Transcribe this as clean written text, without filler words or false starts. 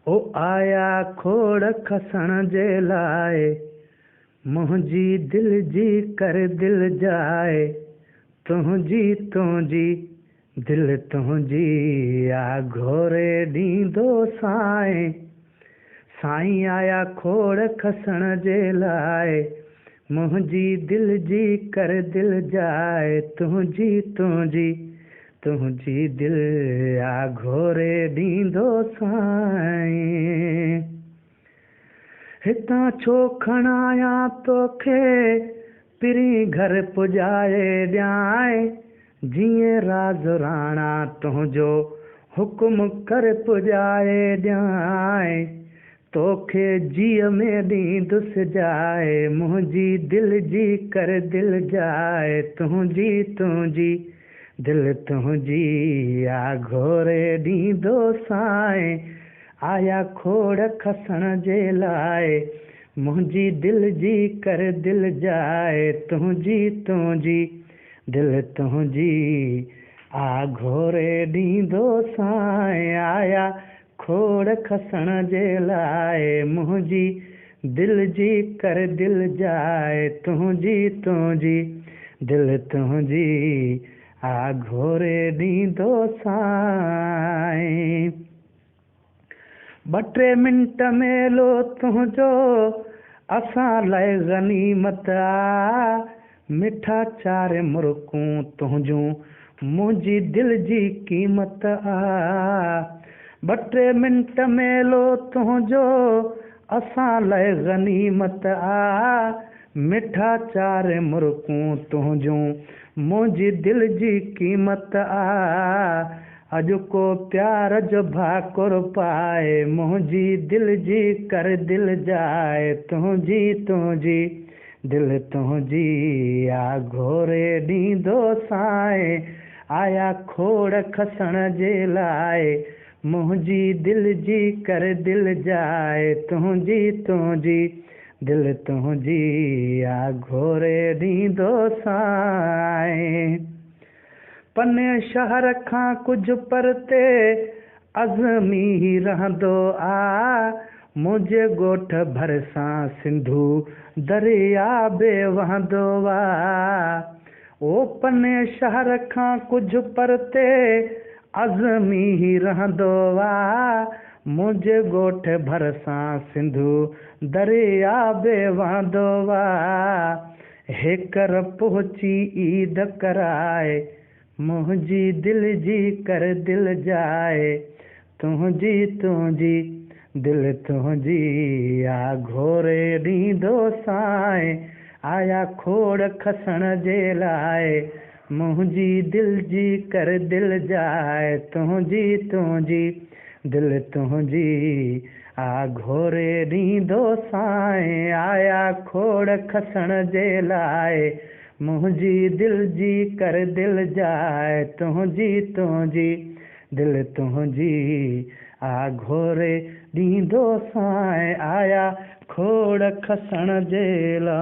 ओ आया खोड़ खसण जे लाइ, मुंहिंजी दिलि जी कर दिलि जाइ, तुंहिंजी तुंहिंजी दिलि तुंहिंजी आ घोरे ॾींदो साईं। साईं आया खोड़ खसण जे लाइ, मुंहिंजी दिलि जी कर दिलि जाइ, तुंहिंजी तुंहिंजी तुंहिंजी दिलि आ घोरे ॾींदो साईं। हितां छो खणायां तोखे, पिरीं घर पुॼाए ॾियांइ, जीअं राज़ राणा तुंहिंजो हुकुम कर पुॼाए ॾियांइ, तोखे जीअ में ॾींदुसि जाइ, मुंहिंजी दिलि जी कर दिलि जाइ, तुंहिंजी तुंहिंजी दिलि तुंहिंजी आ घोरे ॾींदो साईं। आया खोड़ खसण जे लाइ, मुंहिंजी दिलि जी कर दिलि जाइ, तुंहिंजी तुंहिंजी दिलि तुंहिंजी आ घोरे ॾींदो साईं। आया खोड़ खसण जे लाइ, मुंहिंजी दिलि जी कर दिलि जाइ, तुंहिंजी तुंहिंजी दिलि तुंहिंजी आ घोरे ॾींदो साईं। ॿ टे मिंट मेलो तुंहिंजो असां लाइ ग़नीमत आ, मिठा चार मुर्कूं तुंहिंजूं मुंहिंजी दिलि जी क़ीमत आ। ॿ टे मिंट मेलो तुंहिंजो असां लाइ ग़नीमत आ, मिठा चार मुर्कूं तुंहिंजूं मुंहिंजी दिलि जी क़ीमत आ। अॼु को प्यार जो भाकुर पाए, मुंहिंजी दिलि जी कर दिलि जाइ, तुंहिंजी तुंहिंजी दिलि तुंहिंजी आ घोरे ॾींदो साईं। आया खोड़ खसण जे लाइ, मुंहिंजी दिलि जी कर दिलि जाइ, तुंहिंजी तुंहिंजी दिलि तुंहिंजी आ घोरे ॾींदो साईं। पने शहर खां कुझु परते अज़मी रहंदो आ, मुंहिंजे ॻोठ भरिसां सिंधु दरिया बि वहंदो आ। ओ पने शहर खां कुझु परते अज़मी रहंदो आ, मुंहिंजे ॻोठ भरिसां सिंधु दरिया बि वहंदो आ। हेकर पहुची ईद कराए, मुंहिंजी दिलि जी कर दिलि जाइ, तुंहिंजी तुंहिंजी दिलि तुंहिंजी आ घोरे ॾींदो साईं। आया खोड़ खसण जे लाइ, मुंहिंजी दिलि जी कर दिलि जाइ, तुंहिंजी तुंहिंजी दिलि तुंहिंजी आ घोरे ॾींदो साईं। आया खोड़ खसण जे लाइ, मुंहिंजी दिलि जी कर दिलि जाइ, तुंहिंजी तुंहिंजी दिलि तुंहिंजी आ घोरे ॾींदो साईं। आया खोड़ खसण जे लाइ।